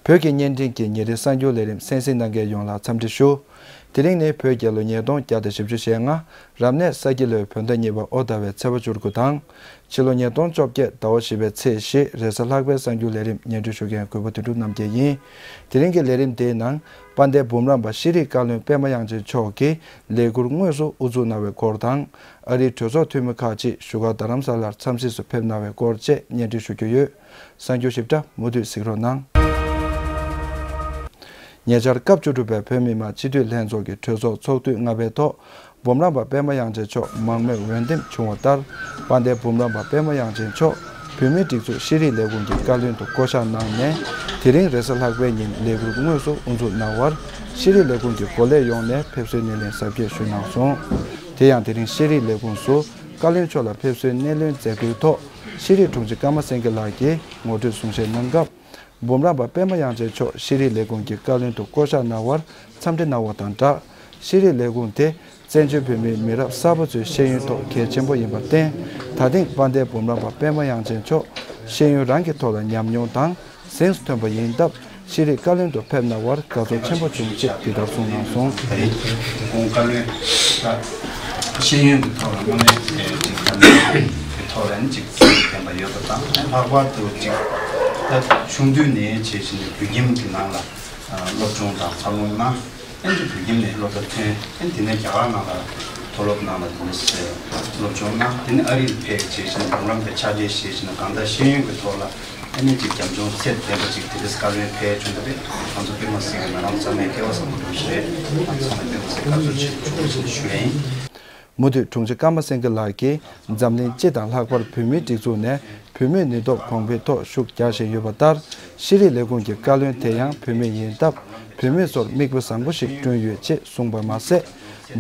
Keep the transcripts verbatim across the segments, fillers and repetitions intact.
བོད་ཀྱི་བརྙན་འཕྲིན་གྱི་ཉིན་རེའི་གསར་འགྱུར་ལས་རིམ་གསན་གཟིགས་གནང་མཁན་ཡོངས་ལ་འཚམས་འདྲི་ཞུ། དེ་རིང་ནི་བོད་རྒྱལ་ལོ་ཉིས་སྟོང་བརྒྱ་དང་བཞི་བཅུ་ཞེ་ལྔ། རབ་གནས་ས་ཁྱི་ལོའི་བོད་ཟླ་གཉིས་པ་དབོ་ཟླ་བའི་ཚེས་པ་བཅུ་དགུ་དང་། ཕྱི་ལོ་ཉིས་སྟོང་བཅོ་བརྒྱད་ཟླ་བ་བཞི་པའི་ཚེས་བཞི་རེས་གཟའ་ལྷག་པའི་གསར་འགྱུར་ལས་རིམ་སྙན་སྒྲོན་ཞུ་མཁན་གུས་པ་དོན་གྲུབ་རྣམ་རྒྱལ་ཡིན། དེ་རིང་གི་ལས་རིམ་དེའི་ནང་དཔལ་ལྡན་འབུམ་རམས་པ་ཤེས་རིག་བཀའ་བློན་པད་མ་དབྱངས་ཅན་མཆོག་གིས་ལས་ཁུར་དངོས་སུ་དབུ་འཛུགས་གནང་བའི་སྐོར་དང་། ཨ་རིའི་གྲོས་ཚོགས་འཐུས་མི་ཁག་ཅིག་བཞུགས་སྒར་རྡ་རམ་ས་ལར་འཚམས་གཟིགས་སུ་ཕེབས་གནང་བའི་སྐོར་བཅས་སྙན་སྒྲོན་ཞུ་རྒྱུ་ཡོད། གསར་འགྱུར་ཞིབ་ཕྲ་མུ་མཐུད་གཟིགས་རོགས་གནང་། ཉེ་ཆར་སྐབས་བཅུ་དྲུག་པའི་བོད་མི་མང་སྤྱི་འཐུས་ལྷན་ཚོགས་ཀྱི་གྲོས་ཚོགས་ཚོགས་དུས་ལྔ་པའི་ཐོག་འབུམ་རམས་པ་པད་མ་དབྱངས་ཅན་མཆོག་མང་མོས་འོས་འདེམས་བྱུང་བ་ལྟར། དཔལ་ལྡན་འབུམ་རམས་པ་པད་མ་དབྱངས་ཅན་མཆོག་བོད་མིའི་སྒྲིག་འཛུགས་ཤེས་རིག་ལས་ཁུངས་ཀྱི་བཀའ་བློན་དུ་བསྐོ་གཞག་གནང་ནས། དེ་རིང་རེས་གཟའ་ལྷག་པའི་ཉིན་ལས་ཁུར་དངོས་སུ་དབུ་འཛུགས་གནང་བར། ཤེས་རིག་ལས་ཁུངས་ཀྱི་འགོ་ལས་ཡོངས་ནས་ཕེབས་བསུའི་སྣེ་ལེན་གཟབ་རྒྱས་ཞུས་གནང་སོང་། དེ་ཡང་དེ་རིང་ཤེས་རིག་ལས་ཁུངས་སུ་བཀའ་བློན་མཆོག་ལ་ཕེབས་བསུའི་སྣེ་ལེན་མཛད་སྒོའི་ཐོག་ཤེས་རིག་དྲུང་ཆེ་ཀརྨ་སེང་གེ་ལགས་ཀྱིས་ངོ་སྤྲོད་གསུང་བཤད་གནང་སྐབས། འབུམ་རམས་པ་པད་མ་དབྱངས་ཅན་མཆོག་ཤེས་རིག་ལས་ཁུངས་ཀྱི་བཀའ་བློན་དུ་བསྐོ་གཞག་གནང་བར་འཚམས་འདྲི་གནང་བ་དང་སྦྲགས། ཤེས་རིག་ལས་ཁུངས་དེ་བཙན་བྱོལ་བོད་མིའི་མི་རབས་གསར་པ་ཚོའི་ཤེས་ཡོན་ཐོག་གལ་ཆེན་པོ་ཡིན་པར་བརྟེན། ད་ཐེངས་དཔལ་ལྡན་འབུམ་རམས་པ་པད་མ་དབྱངས་ཅན་མཆོག་ཤེས་ཡོན་རང་གི་ཐོག་ལ་ཉམས་མྱོང་དང་གཟེངས་སུ་ཐོན་པ་ཡིན་སྟབས། ཤེས་རིག་བཀའ་བློན་དུ་ཕེབས་གནང་བར་དགའ་ཚོར་ཆེན་པོ་བྱུང་ཅེས་འདི་ལྟར་གསུངས་གནང་སོང་། ད་རེས་ཁོང་བཀའ་བློན་ད་ཤེས་ཡོན་གྱི་ཐོག་ལ་དངོས་གནས་ཅིག་ལྡན་པའི་ཐོག་ལ་ནི་ཅིག་ལྡན་པ་ཡོད་པ་དང་། ལྷག་པར་དུ་ཅིག་ད་ཆུང་དུས་ནས་བྱས་ཕྱིན་ནས་བོད་ཁྱིམ་གྱི་ནང་ལ་སློབ་སྦྱོང་དང་འཚར་ལོངས་གནང་། ཨ་ནི་བོད་ཁྱིམ་ནས་སློབ་གྲྭ་ཐོན། ཨ་ནི་དེ་ནས་རྒྱ་གར་ནང་ལ་མཐོ་སློབ་ནང་ལ་དེ་ནས་སློབ་སྦྱོང་གནང་། དེ་ནས་ཨ་རིར་ཕེབས་བྱས་ཕྱིན་འབུམ་རམས་པའི་ཕྱག་འཁྱེར་བཞེས་ཕྱིན་གང་ལྟར་ཤེས་ཡོན་གྱི་ཐོག་ལ་ཨ་ནི་ཅིག་རྒྱབ་ལྗོངས་ཚད་ལྡན་པ་ཅིག་དེ་འདྲ་བཀའ་བློན་ཕེབས་བྱུང་བ་རེད། ང་ཚོ་དཔེ་མ་སྲིད་པའི་ང་རང་ཚང་མའི་སྐལ་བ་བཟང་པོ་འདྲ་ཞིག་རེད། ང་ཚང་མས་དཔེ་མ་སྲིད་དགའ་ཚོར་ཆེན་པོ་བྱུང་བ་ཞིག་ཞུ་ཡ་ཡིན། མུ་མཐུད་དྲུང་ཆེ་ཀརྨ་སེང་གེ་ལགས་ཀྱིས་འཛམ་གླིང་སྤྱི་དང་ལྷག་པར་བོད་མིའི་སྒྲིག་འཛུགས་ནས་བོད་མིའི་ནུས་སྟོབས་གོང་འཕེལ་ཐོག་ཤུགས་རྒྱག་བཞིན་ཡོད་པ་ལྟར། ཤེས་རིག་ལས་ཁུངས་ཀྱི་བཀའ་བློན་དེ་ཡང་བོད་མི་ཡིན་སྟབས། བོད་མི་ཚོར་མིག་དཔེ་བཟང་པོ་ཞིག་བསྐྲུན་ཡོད་ཅེས་གསུངས་པ་མ་ཟད།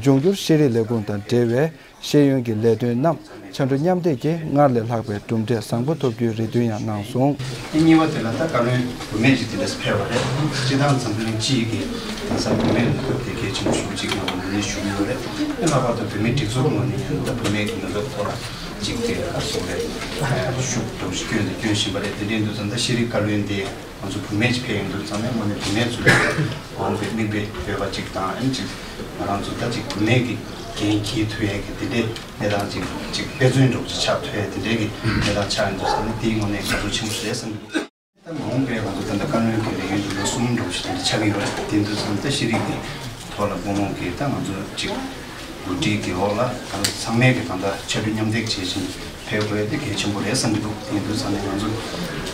འབྱུང་འགྱུར་ཤེས་རིག་ལས་ཁུངས་དང་འབྲེལ་བའི་ཤེས་ཡོན་གྱི་ལས་དོན་རྣམས་ཕྱར་གྲུ་མཉམ་འདེགས་ཀྱིས་སྔར་ལས་ལྷག་པའི་གྲུབ་འབྲས་བཟང་པོ་ཐོབ་རྒྱུའི་རེ་འདུན་ཡང་གནང་སོང་། གཉིས་པ་དེ་ལ་ད་བཀའ་བློན་བུད་མེད་ཅིག་དེ་འདྲས་ཕེབས་པ་རེད། སྤྱིར་བཏང་འཛམ་གླིང་སྤྱི་ཡི་གི་དེང་སང་བུད་མེད་ལ་སྐབས་དེ་གལ་ཆེན་པོ་ཞེ་པོ་ཅིག་ཡོང་བ་ངོས་ལེན་ཞུ་གི་ཡོད་རེད། དེ་ལྷག་པར་དུ་བུད་མེད་སྒྲིག་འཛུགས་ངོས་ནས་ཡང་ད་བུད་མེད་ཀྱི་ནུས་སྟོབས་ཐོག་ལ་ཅིག་དེ་ག་སོགས་རེད། ཤུགས་འདྲ་བོ་ཞིག་བསྐྱོན་དང་སྐྱོན་བཞིན་པ་རེད། དེ་འདྲའི་དུས་ཙམ་ད་ཤེས་རིག་བཀའ་བློན་དེ་ང་ཚོ་བུད་མེད་ཅིག་ཕེབས་ཡོང་དུས་ཙམ་ནས་དངོས་གནས་བུད་མེད་ཚོ་ལ་གོང་འཕེལ་མིག་དཔེ་ཡོད་པ་ཅིག་དང་། ཨ་ནི་ཅིག་ང་རང་ཚོ་ད་ཅིག་བུད་མེད་ཀྱི་འགན་འཁྱེར་ཐུབ་ཡས་ཀྱི་དེ་འདྲའི་གནས་སྟངས་ཅིག་ཅིག་དཔེ་མཚོན་འདྲ་བོ་ཅིག་ཆགས་ཐུབ་ཡས་དེ་འདྲའི་གི་གནས་སྟངས་ཆགས་ཡོང་དུས་ཙམ་ནས་དེའི་དངོས་གནས་དགའ་ཚོར་ཆེན་པོ་རེད་བསམ་གྱི་འདུག་ད་མ་འོངས་པའི་ང་ཚོ་ད་ལྟ་བཀའ་བློན་གྱི་ལས་ཡུན་དེ་ལོ་གསུམ་འདྲ་བོ་ཞིག་དེ་འདྲ་ཆགས་ཀྱི་ཡོད་རེད། དེ་དུས་ཙམ་ད་ཤེས་རིག་གི་ཐོག་ལ་སྐུ་ངོ་གིས་ད་ང་ཚོ་ཅིག་འགོ་ཁྲིད་ཀྱི་འོག་ལ་ད་ཚང་མས་ཀྱི་ད་ལྟ་ཕྱར་གྲུ་མཉམ་འདེགས་བྱེད་བཞིན་ཕེབས་དགོས་དེ་གལ་ཆེན་པོ་རེད་བསམ་གྱི་འདུག་དེ་དུས་ཙམ་ནས་ང་ཚོ་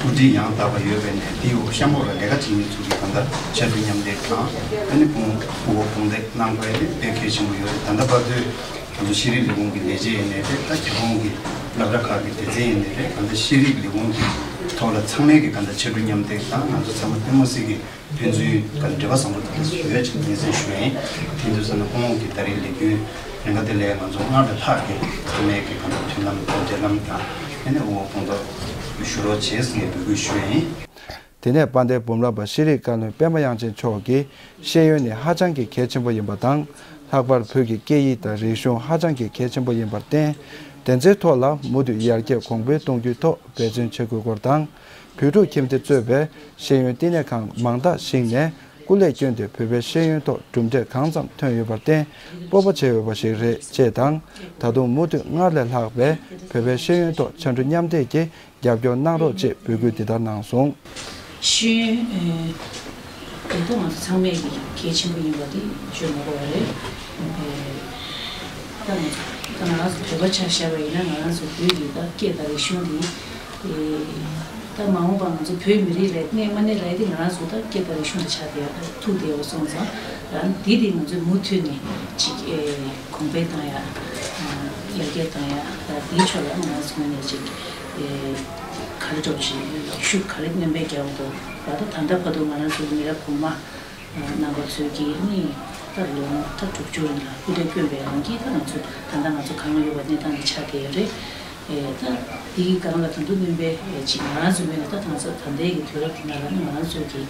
འགོ་ཁྲིད་ཡང་དག་པ་ཡོད་པའི་ནས་དེའི་འོག་གཤམ་འོག་ལ་ལས་ཀ་བྱེད་མཁན་ཚོ་གིས་ད་ལྟ་ཕྱར་གྲུ་མཉམ་འདེགས་དང་ཨ་ནི་དཔུང་དབུ་འོག་དཔུང་འདེགས་གནང་དགོས་དེ་དཔེ་གལ་ཆེན་པོ་ཡོད་རེད། ད་ལྟ་བར་དུ། ང་ཚོ་ཤེས་རིག་ལས་ཁུངས་ཀྱི་ལས་བྱེད་ཡིན་ནའི་རེད། ད་ཁྱབ་ཁོངས་ཀྱི་སློབ་གྲྭ་ཁག་གི་སྡེ་ཚན་ཡིན་ནའི་རེད། གང་ལྟར་ཤེས་རིག་ལས་ཁུངས་ཀྱི་ཐོག་ལ་ཚང་མས་ཀྱི་གང་ལྟར་ཕྱར་གྲུ་མཉམ་འདེགས་དང་ང་ཚོ་ཚང་མ་དཔེ་མ་སྲིད་ཀྱི་ཕན་ཚུན་ག་འབྲེལ་བ་བཟང་པོ་དེ་འདྲ་ཞིག་ཡོད་ཅེས་ངོས་འཛིན་ཞུ་ཡ་ཡིན། དེ་དུས་ཙམ་ནས་ཁོང་གིས་ད་རེས་ལས་རྒྱུན་རིམ་པ་དེ་ལས་ང་ཚོ་སྔར་ལས་ལྷག་གི་ཚང་མས་ཀྱི་གང་ལྟར་མཐུན་ལམ་དང་འབྲེལ་ལམ་དང་ཨ་ནི་དབུ་འོག་དཔུང་འདེགས་ཞུ་རོགས་བྱེད་ཟེར་ངས་འབོད་སྐུལ་ཞུ་ཡ་ཡིན། དེ་ནས་དཔལ་ལྡན་འབུམ་རམས་པ་ཤེས་རིག་བཀའ་བློན་པད་མ་དབྱངས་ཅན་མཆོག་གིས། ཤེས་ཡོན་ནི་ཧ་ཅང་གི་གལ་ཆེན་པོ་ཡིན་པ་དང་། ལྷག་པར་བོད་ཀྱི་སྐད་ཡིག་དང་རིག་གཞུང་ཧ་ཅང་གི་གལ་ཆེན་པོ་ཡིན་པར་བརྟེན། དེ་ཚོའི་ཐོག་ལ་མུ་མཐུད་ཡར་རྒྱས་གོང་འཕེལ་གཏོང་རྒྱུའི་ཐོག་འབད་བརྩོན་བྱེད་དགོས་སྐོར་དང་། བོད་ཕྲུག་ཁྱིམ་སྡེ་གཙོས་པའི་ཤེས་ཡོན་བསྟི་གནས་ཁང་མང་དག་བཞེངས་ནས་སྐུ་ལས་བསྐྱོན་ཏེ་བོད་པའི་ཤེས་ཡོན་ཐོག་གྲུབ་འབྲས་གང་ཙམ་ཐོན་ཡོད་པར་བརྟེན། སྤོབས་པ་བྱེད་འོས་པ་ཞིག་རེད་ཅེས་དང་། ད་དུང་མུ་མཐུད་སྔར་ལས་ལྷག་པའི་བོད་པའི་ཤེས་ཡོན་ཐོག་ཕྱར་གྲུ་མཉམ་འདེགས་ཀྱིས། རྒྱབ་སྐྱོར་གནང་རོགས་ཅེས་འབོད་སྐུལ་འདི་ལྟར་གནང་སོང་། ཤེས་ཡོན། ཨེ། དེ་ད་ང་ཚོ་ཚང་མས་ཀྱི་གལ་ཆེན་པོ་ཡིན་པ་དེ་བརྗོད་མ་དགོས་པ་རེད། ཨེ། ད་ང་ཚོ་ད་ང་རང་ཚོ་བོད་པ་ཆ་བཞག་པ་ཡིན་ན་ང་རང་ཚོ་བོད་ཀྱི་ད་སྐད་དང་རིག་གཞུང་དེ། ཨེ། ད་མ་འོངས་པ་ང་ཚོ་བོད་མི་རིགས་ལ་གནས་མ་གནས་ལ་དེ་ང་རང་ཚོ་ད་སྐད་དང་རིག་གཞུང་དེ་ཆགས་བསྡད་ཡོད་ཐུག་བསྡད་ཡོད་སོང་ཙང་། ད་འདི་དེ་ང་ཚོས་མུ་མཐུད་ནས་ཅིག་ཨེ། གོང་འཕེལ་བཏང་ཡ། ཡར་རྒྱས་བཏང་ཡ། ད་དེའི་ཕྱོགས་ལ་ང་རང་ཚོ་ངོས་ནས་ཅིག་ཨེ། ག་རེ་འདྲ་བོ་ཞིག་ཤུགས་ག་རེ་སྣོན་པ་རྒྱག་དགོས། ད་ལྟ་ད་ལྟ་བར་དུ་ང་རང་ཚོའི་མི་རབས་གོང་མ་རྣམ་པ་ཚོས་ཀྱིས་ནི་ད་ལོ་ངོ་ད་དྲུག་ཅུ་རིང་ལ་སྐུ་ལས་བསྐྱོན་པའི་དབང་གིས་ད་ང་ཚོ་ད་ལྟ་ང་ཚོ་གང་ལ་ཡོད་པ་གནས་སྟངས་དེ་ཆགས་བསྡད་ཡོད་རེད། ཨེ། ད་དེའི་སྒང་ལ་ད་དུང་སྣོན་པ་ཅིག་ང་རང་ཚོའི་ངོས་ནས་ད་ད་ལྟའི་གི་དུས་རབས་འདི་ནང་ལ་ནི་ང་རང་ཚོའི་གི་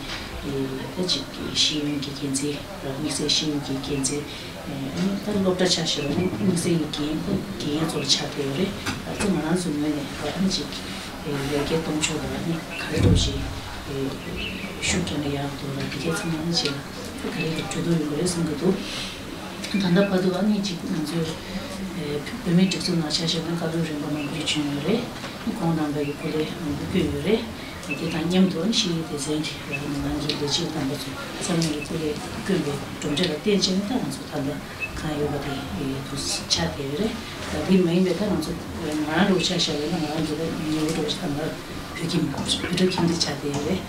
ཨེ། ད་ཅིག་ཤེས་ཡོན་གྱི་འགན་འཛིན་ར་དམིགས་བསལ་ཤེས་ཡོན་གྱི་འགན་འཛིན། ཨེ། ད་སློབ་གྲྭ་ཆ་བཞག་པ་ནི་དམིགས་བསལ་གྱི་འགན་འགན་གཙོ་བོ་ཆགས་བསྡད་ཡོད་རེད། ད་ང་རང་ཚོའི་ངོས་ནས་ད་ནི་ཅིག་ཡར་རྒྱས་གཏོང་ཕྱོགས་ལ་ནི་ག་རེ་འདྲ་བོ་ཞིག་ ཤུགས་རྐྱེན་ལ་ཡག་འདུག་ལ། དེ་གའི་ཚང་མ་ནི་བྱས་ལ་ག་རེ་གི་གྲོས་བསྡུར་ཡོང་གི་རེད་བསམ་གི་འདུག་ད་ལྟ་བར་དུ་ཨ་ནི་ཅིག་ང་ཚོས་བོད་མིའི་སྒྲིག་འཛུགས་ནང་ཆ་བཞག་ན་བཀའ་སློབ་རིམ་པ་མང་པོ་ཞིག་བྱུང་ཡོད་རེད། ཁོང་རྣམ་པ་ཡི་སྐུ་ལས་མང་པོ་བསྐྱོན་ཡོད་རེད། དེ་དང་མཉམ་དུ་ཨ་ནི་ཤེས་ཡོན་སྡེ་ཚན་གྱི་རང་ནང་གི་ལས་བྱེད་རྣམ་པ་ཚོ་ཚང་མ་ཡི་སྐུ་ལས་བསྐྱོན་པའི་གྲུབ་འབྲས་ལ་བརྟེན་བྱས་ནས་ད་ང་ཚོ་ད་ལྟ་གང་ཡོད་པ་དེ་དུ་ཆགས་བསྡད་ཡོད་རེད། ད་དེ་མ་ཡིན་པའི་ད་ང་ཚོ་ང་རང་འདྲ་བོ་ཆ་བཞག་ཡོད་ན་ང་རང་འདྲ་བོ་ཉེ་བོ་འདྲ་བོ་ཞིག་ད་ང་བོད་ཁྱིམ་བོད་ཕྲུག་ཁྱིམ་དེ་ཆགས་བསྡད་ཡོད་རེད།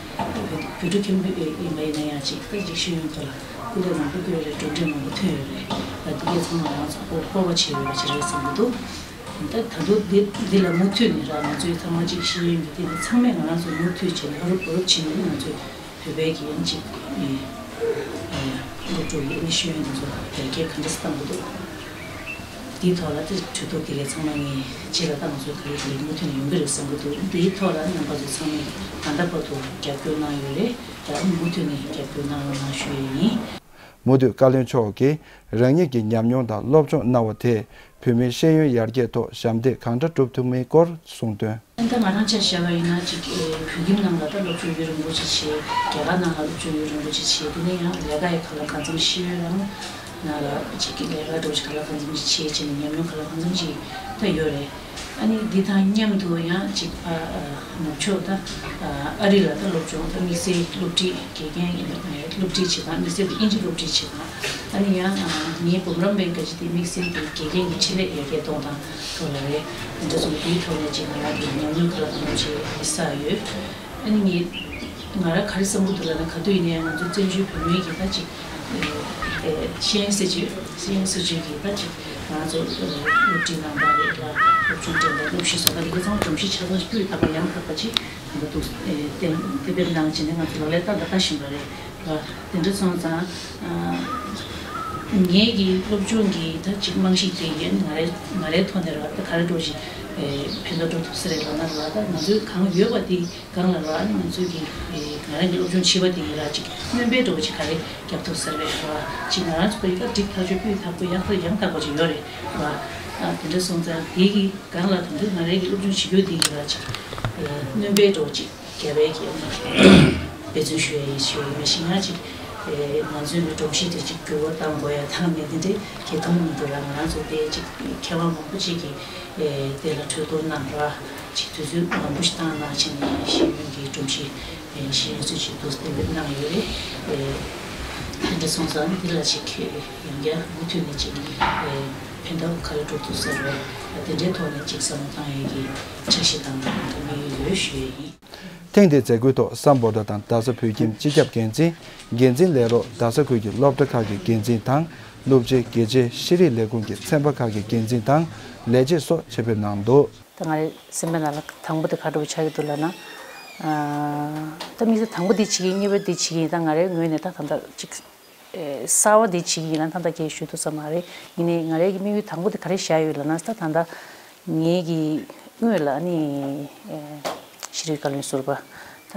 བོད་ཕྲུག་ཁྱིམ་ཡིན་པ་ཡིན་ན་ཡང་ཅིག་ད་ཅིག་ཤེས་ཡོན་ཐོག་ལ་སྐུ་ལས་མང་པོ་བསྐྱོན་ཡོད་རེད། གྲུབ་འབྲས་མང་པོ་ཐོན་ཡོད་རེད། ད་དེ་གས་ཚང་མ་ང་ཚོ་སྐོར་སྐོར་བ་བྱས་ཡོད་པ་ཞིག་རེད་བསམ་གྱི་འདུག་ད་ད་དུང་འདི་འདི་ལ་མུ་མཐུད་ནས་ར་ང་ཚོའི་ཚང་མ་ཅིག་ཤེས་ཡོན་གྱི་སྟེང་ནས་ཚང་མས་ང་རང་ཚོ་མུ་མཐུད་བྱས་ནས་ཧ་རུབ་ཧ་རུབ་བྱས་ནས་ང་ཚོའི་བོད་པའི་གི་ཡང་ཅིག་སློབ་ཕྲུག་ཡིན་ནི་ཤེས་ཡོན་དེ་ཚོ་ཡར་རྒྱས་ག་འདྲ་སེ་གཏང་དགོས་འདུག་དེའི་ཐོག་ལ་དེ་གྲོས་བསྡུར་དེ་གའི་ཚང་མ་ངས་རྗེས་ལ་ད་ང་ཚོའི་ག་རེ་ག་རེ་མུ་མཐུད་ནས་ཡོང་གི་རེད་བསམ་གྱི་འདུག་དེའི་ཐོག་ལ་རྣམ་པ་ཚོ་ཚང་མས་ད་ལྟ་བར་དུ་རྒྱབ་སྐྱོར་གནང་ཡོད་རེད། ད་མུ་མཐུད་ནས་རྒྱབ་སྐྱོར་གནང་རོགས་གནང་ཞུ་ཡས་ཡིན། མུ་མཐུད་བཀའ་བློན་མཆོག་གིས་རང་ཉིད་ཀྱི་ཉམས་མྱོང་དང་སློབ་སྦྱོང་གནང་བ་དེས་བོད་མིའི་ཤེས་ཡོན་ཡར་རྒྱས་ཐོག་ཞབས་འདེགས་གང་འདྲ་སྒྲུབ་ཐུབ་མིན་སྐོར་གསུངས་དོན། ད་ང་རང་ཆ་བཞག་པ་ཡིན་ན་ཅིག་བོད་ཁྱིམ་ནང་ལ་ད་སློབ་སྦྱོང་ཡུན་རིང་པོ་ཅིག་བྱས། རྒྱ་གར་ནང་ལ་སློབ་སྦྱོང་ཡུན་རིང་པོ་ཅིག་བྱས། དེ་ནས་ཡང་ལས་ཀ་ཡི་ཁ་ལ་གང་འཚམ་ཤེས་ཡོན་རང་ནང་ལ་ཅིག་ལས་ཀ་འདྲ་བོ་ཅིག་ཁ་ལ་གང་འཚམ་ཅིག་བྱས་བྱས་ནས་ཉམས་མྱོང་ཁ་ལ་གང་འཚམ་ཅིག་ད་ཡོད་རེད། ཨ་ནི་འདི་དང་མཉམ་དུ་ཡང་ཅིག་ཨ་ནུབ་ཕྱོགས་ད་ཨ་རི་ལ་ད་སློབ་སྦྱོང་ད་དམིགས་བསལ་སློབ་ཁྲིད་དགེ་རྒན་སློབ་ཁྲིད་བྱེད་སྟངས། དམིགས་བསལ་དུ་ཨིན་ཇི་སློབ་ཁྲིད་བྱེད་སྟངས། ཨ་ནི་ཡང་ངའི་འབུམ་རམས་པའི་འགན་འཁྲི་དེ་དམིགས་བསལ་དུ་དགེ་རྒན་གྱི་ཆེད་ལས་ཡར་རྒྱས་གཏོང་སྟངས་ཐོག་ལ་རེད། དེ་འདྲ་སོང་དེའི་ཐོག་ནས་ཅིག་ང་རང་གི་ཉམས་མྱོང་ཁ་ལ་གང་ཅིག་བསགས་ཡོད། ཨ་ནི་ངས་ང་རང་ག་རེ་བསམ་གྱི་འདུག་ལབ་ན། ག་དུས་ཡིན་ནའི་ང་ཚོ་བཙན་བྱོལ་བོད་མིའི་གི་ད་ཅིག་ཤེས་ཡོན་སྲིད་བྱུས་ཤེས་ཡོན་སྲིད་བྱུས་ཀྱི་ད་ཅིག་ང་ཚོ་སློབ་ཁྲིད་གནང་སྟངས་རེད་ལ། སློབ་སྦྱོང་སྤྲད་པ། སློབ་གཞི་བཟོ་པ་དེ་ག་ཚང་སྒྲོམ་གཞི་ཆ་ཚང་སྤུས་དག་པ་ཡང་དག་པ་ཅིག་ང་ཚོ་གཏན་གཏན་འབེབས་གནང་བྱས་ནས་ང་ཚོ་ལག་ལེན་བསྟར་དང་བསྟར་བཞིན་པ་རེད། དེ་འདྲ་སོང་ཙང་། ངེད་ཀྱི་སློབ་སྦྱོང་གི་ད་ཅིག་རྨང་གཞི་དེ་ཡིན། ང་རའི་ང་རའི་ཐོག་ནས་ར་ད་ག་རེ་འགྲོ་ཞིག་ཕན་ཐོགས་འགྲོ་ཐུབ་ས་རེད་ལབ་ན་ར། ད་ང་ཚོའི་གང་ཡོད་པ་དེ་སྒང་ལ་ར། ང་ཚོའི་གི་ང་རང་གི་སློབ་སྦྱོང་བྱས་པ་དེ་ཡིན་ར། ཅིག་སྣོན་པའི་འགྲོ་བ་ཅིག་ག་རེ་རྒྱབ་ཐུབ་ས་རེད་ར། ཅིག་ང་རང་ཚོ་ཡི་ད་འགྲིག་ཐག་ཆོད་སྤུས་དག་པོ་ཡག་ཐག་ཡང་དག་པ་ཅིག་ཡོད་རེད་ར། དེ་འདྲ་སོང་ཙང་དེ་གི་སྒང་ལ་ད་འདི་ང་རའི་གི་སློབ་སྦྱོང་བྱེད་རྒྱུ་དེ་ཡིན་ར། ཅིག་སྣོན་པའི་འགྲོ་བ་ཅིག་རྒྱ་བལ་གྱི་འབད་བརྩོན་ཞུ་ཡ་ཡིན་ཞུ་ཡ་ཡིན། མ་གཞི་ཡང་ཅིག་ང་ཚོའི་ནི་སྒྲོམ་གཞི་དེ་ཅིག་འགྱུར་བ་གཏང་དགོས་ཡ་ཐང་མེད། དེ་འདྲའི་གི་ཐུགས་མི་འདུག་ལ། ང་རང་ཚོ་དེ་ཅིག་མཁས་དབང་མང་པོ་ཅིག་གིས་དེ་ལ་གྲོས་བསྡུར་གནང་ར། ཅིག་དུས་ཚོད་མང་པོ་ཞིག་བཏང་གནང་བྱས་ནས་ཤེས་ཡོན་གྱི་སྒྲོམ་གཞི་ཤེས་ཡོན་ཚུལ་ཅིག་འདུག་གཏན་འབེབས་གནང་ཡོད་རེད། དེ་འདྲ་སོང་ཙང་འདི་ལ་ཅིག་ཡང་བསྐྱར་མུ་མཐུད་ནས་ཅིག་ཕན་ཐོགས་ག་རེ་སྒྲུབ་ཐུབ་ས་རེད། དེ་འདྲའི་ཐོག་ནས་ཅིག་བསམ་བློ་བཏང་ཡས་ཀྱི་འཆར་གཞི་དང་དམིགས་ཡུལ་ཡོད་ཞུ་ཡས་ཡིན། ཐེངས་འདིའི་མཛད་སྒོའི་ཐོག་སམ་བྷོ་ཊ་དང་རྡ་ས་བོད་ཁྱིམ་སྤྱི་ཁྱབ་འགན་འཛིན། འགན་འཛིན་ལས་རོགས། རྡ་ས་ཁུལ་གྱི་སློབ་གྲྭ་ཁག་གི་འགན་འཛིན་དང་། སློབ་སྤྱི། དགེ་ཆེ། ཤེས་རིག་ལས་ཁུངས་ཀྱི་ཚན་པ་ཁག་གི་འགན་འཛིན་དང་ལས་བྱེད་སོགས་ཆེད་ཕེབས་གནང་འདུག་ད་ང་རའི་སེམས་པའི་ནང་ལ་དང་པོ་དེ་ག་འདྲ་པོ་ཆགས་ཀྱི་འདུག་ལབ་ན། ཨ། ད་དམིགས་བསལ་དང་པོ་འདི་བྱེད་ཀྱི་ཡིན། གཉིས་པ་འདི་བྱེད་ཀྱི་ཡིན། ད་ང་རའི་ངོས་ནས་ད་ད་ལྟ་ཅིག་ཨེ། གསར་པ་འདི་བྱེད་ཀྱི་ཡིན་ན་ད་ལྟ་ཁྱེད་ཞུ་ཐུབ་ས་མ་རེད། ཡིན་ནའི་ང་རའི་གི་དམིགས་ཡུལ་དང་པོ་དེ་ག་རེ་བཞག་ཡོད་ལབ་ན། ད་ད་ལྟ་ངེད་ཀྱི་སྔོན་ལ་ཨ་ནི་ཨེ། ཤེས་རིག་བཀའ་བློན་ཟུར་པ་ད་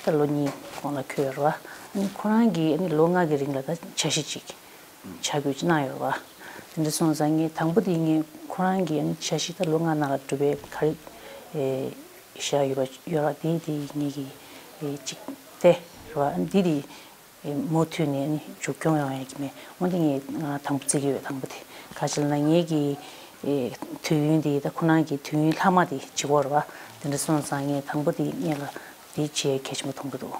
ད་ལོ་གཉིས་གོང་ལ་འཁོད་ཡོད་རེད་པ། ཨ་ནི་ཁོ་རང་གིས་ཨ་ནི་ལོ་ལྔ་གི་རིང་ལ་ད་འཆར་གཞི་ཅིག་ཆ་བགོས་ཅིག་གནང་ཡོད་རེད་པ། དེ་འདྲ་སོང་ཙང་ངས་དང་པོ་དེ་ངས་ཁོ་རང་གི་ཨ་ནི་འཆར་གཞི་ད་ལོ་ལྔ་ནང་ལ་གྲུབ་པའི་ག་རེ་ཨེ་བཞག་ཡོད་པ་ཡོད་རེད་པ། དེ་དེ་ངེད་ཀྱི་ཨེ་ཅིག་སྟེ་རེད་པ། ཨ་ནི་འདི་དེ་ཨེ་མུ་མཐུད་ནས་ཨ་ནི་མཇུག་སྐྱོང་ཡོང་ཡ་གི་མེད། འོན་ཏེ་ངས་ང་དང་པོ་བརྩི་གི་ཡོད། དང་པོ་དེ་ག་ཅི་ལབ་ན་ངེད་ཀྱི་ཨེ་དུས་ཡུན་དེ་ད་ཁོ་རང་གི་དུས་ཡུན་ལྷག་མ་དེ་བྱེད་ཀྱི་ཡོད་རེད་པ། དེ་འདྲ་སོང་ཙང་ངས་དང་པོ་དེ་ངེད་ལ་དེ་བྱེད་ཡ་གལ་ཆེན་པོ་མཐོང་གི་འདུག་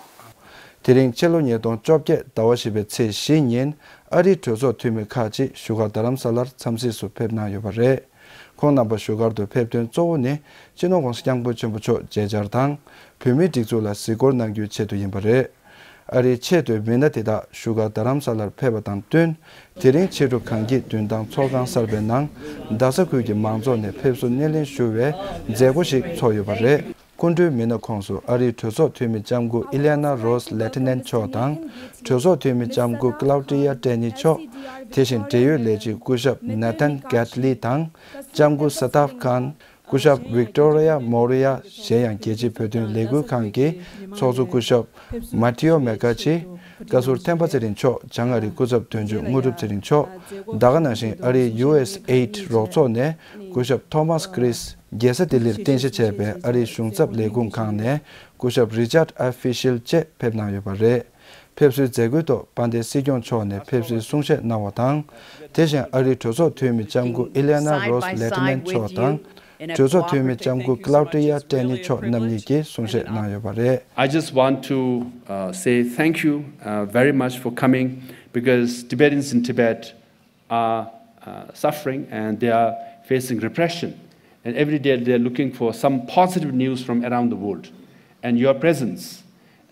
དེ་རིང་ཕྱི་ལོ་ཉིས་སྟོང་བཅོ་བརྒྱད་ཟླ་བ་བཞི་པའི་ཚེས་བཞི་ཉིན་ཨ་རིའི་གྲོས་ཚོགས་འཐུས་མི་ཁག་ཅིག་བཞུགས་སྒར་རྡ་རམ་ས་ལར་འཚམས་གཟིགས་སུ་ཕེབས་གནང་ཡོད་པ་རེད། ཁོང་རྣམ་པ་བཞུགས་སྒར་དུ་ཕེབས་དོན་གཙོ་བོ་ནི་སྤྱི་ནོར་༸གོང་ས་༸སྐྱབས་མགོན་ཆེན་པོ་མཆོག་མཇལ་བཅར་དང་། བོད་མིའི་སྒྲིག་འཛུགས་ལ་གཟིགས་སྐོར་གནང་རྒྱུའི་ཆེད་དུ་ཡིན་པ་རེད། ཨ་རིའི་ཆེས་མཐོའི་མི་སྣ་དེ་དག་བཞུགས་སྒར་རྡ་རམ་ས་ལར་ཕེབས་པ་དང་བསྟུན། དེ་རིང་ཕྱི་དྲོ་གངས་སྐྱིད་མདུན་ཐང་ཚོགས་ཁང་གསར་པའི་ནང་རྡ་ས་ཁུལ་གྱི་མང་ཚོགས་ནས་ཕེབས་བསུ་སྣེ་ལེན་ཞུ་བའི་མཛད་སྒོ་ཞིག་ཚོགས་ཡོད་པ་རེད། སྐུ་མགྲོན་མི་སྣ་ཁོངས་སུ་ཨ་རིའི་གྲོས་ཚོགས་འཐུས་མི་ལྕམ་སྐུ་ཨི་ལི་ཡ་ན་རོས་ལེ་ཐི་ནན་མཆོག་དང་། གྲོས་ཚོགས་འཐུས་མི་ལྕམ་སྐུ་ཀླའུ་ཏི་ཡ་ཏྲེ་ནི་མཆོག་དེ་བཞིན་འབྲེལ་ཡོད་ལས་བྱེད་སྐུ་ཞབས་ན་ཐན་གྷེ་ལི་དང་། ལྕམ་སྐུ་ས་ཐབ་ཁཱན། སྐུ་ཞབས་ཝིག་ཏོ་རི་ཡ་མོ་རི་ཡ། གཞན་ཡང་རྒྱལ་སྤྱིའི་བོད་དོན་ལས་འགུལ་ཁང་གི་ཚོགས་གཙོ་སྐུ་ཞབས་མ་ཐི་ཡོ་མེ་ཀ་ཆི། བཀའ་ཟུར་ཐེམ་པ་ཚེ་རིང་མཆོག་བྱང་ཨ་རིའི་སྐུ་ཚབ་དོན་གཅོད་དངོས་གྲུབ་ཚེ་རིང་མཆོག་ད་ག་ནང་བཞིན་ཨ་རིའི་ཡུ་ཨེས་ཨེ་ཌི་རོགས་ཚོགས་ནས་སྐུ་ཞབས་ཐོ་མཱས་ཀྲིས་རྒྱལ་ས་ལྡི་ལིར་རྟེན་གཞི་བྱས་པའི་ཨ་རིའི་གཞུང་ཚབ་ལས་ཁུངས་ཁང་ནས་སྐུ་ཞབས་རི་ཅར་ཨ་ཧྥི་ཤེལ་བཅས་ཕེབས་གནང་ཡོད་པ་རེད། ཕེབས་བསུའི་མཛད་སྒོའི་ཐོག་དཔལ་ལྡན་སྲིད་སྐྱོང་མཆོག་ནས་ཕེབས་བསུའི་གསུང་བཤད་གནང་བ་དང་། དེ་བཞིན་ཨ་རིའི་གྲོས་ཚོགས་འཐུས་མི་ལྕམ་སྐུ་ཨི་ལེ་ན་རོས་ལེ་ཏི་མན་མཆོག་དང་། གྲོས་ཚོགས་འཐུས་མི་ལྕམ་སྐུ་ཀླའུ་ཏི་ཡ་ཏྲེ་ནི་མཆོག་རྣམ་གཉིས་ཀྱིས་གསུང་བཤད་གནང་ཡོད་པ་རེད། I just want to uh, say thank you uh, very much for coming, because Tibetans in Tibet are uh, suffering and they are facing repression. And every day they're looking for some positive news from around the world. And your presence,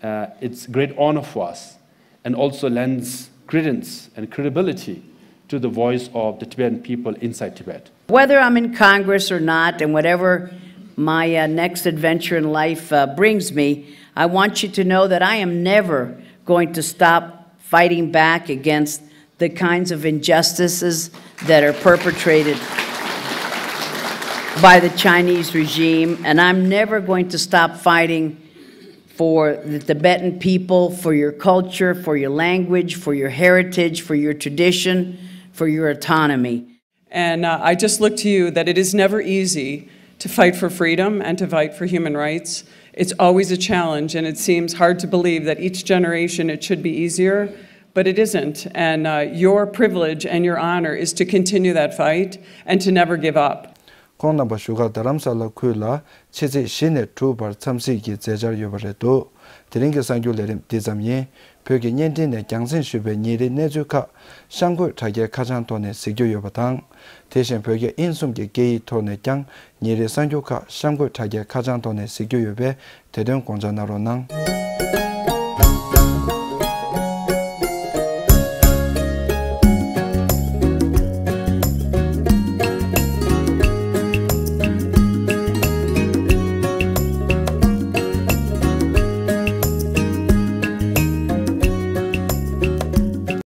uh, it's great honor for us and also lends credence and credibility to the voice of the Tibetan people inside Tibet. Whether I'm in Congress or not, and whatever my uh, next adventure in life uh, brings me, I want you to know that I am never going to stop fighting back against the kinds of injustices that are perpetrated by the Chinese regime, and I'm never going to stop fighting for the Tibetan people, for your culture, for your language, for your heritage, for your tradition, for your autonomy. And uh, I just look to you that it is never easy to fight for freedom and to fight for human rights. It's always a challenge, and it seems hard to believe that each generation it should be easier, but it isn't. And uh, your privilege and your honor is to continue that fight and to never give up. ཁོང་རྣམ་པ་བཞུགས་སྒར་རྡ་རམ་ས་ལ་ཁུལ་ལ་ཕྱི་ཚེས་བཞི་ནས་དྲུག་བར་འཚམས་གཟིགས་ཀྱི་མཛད་འཆར་ཡོད་པ་རེད་འདུག་དེ་རིང་གི་གསར་འགྱུར་ལས་རིམ་འདི་ཙམ་ཡིན། བོད་ཀྱི་བརྙན་འཕྲིན་ནས་རྒྱང་སྲིང་ཞུས་པའི་ཉིན་རེའི་གནས་ཚུལ་ཁག་གཤམ་འཁོད་དྲ་རྒྱའི་ཁ་བྱང་ཐོག་ནས་གཟིགས་རྒྱུ་ཡོད་པ་དང་། དེ་བཞིན་བོད་རྒྱ་དབྱིན་གསུམ་གྱི་སྐད་ཡིག་ཐོག་ནས་ཀྱང་ཉིན་རེའི་གསར་འགྱུར་ཁག་གཤམ་འཁོད་དྲ་རྒྱའི་ཁ་བྱང་ཐོག་ནས་གཟིགས་རྒྱུ་ཡོད་པས་དེ་དོན་དགོངས་འཇགས་གནང་རོགས་གནང་།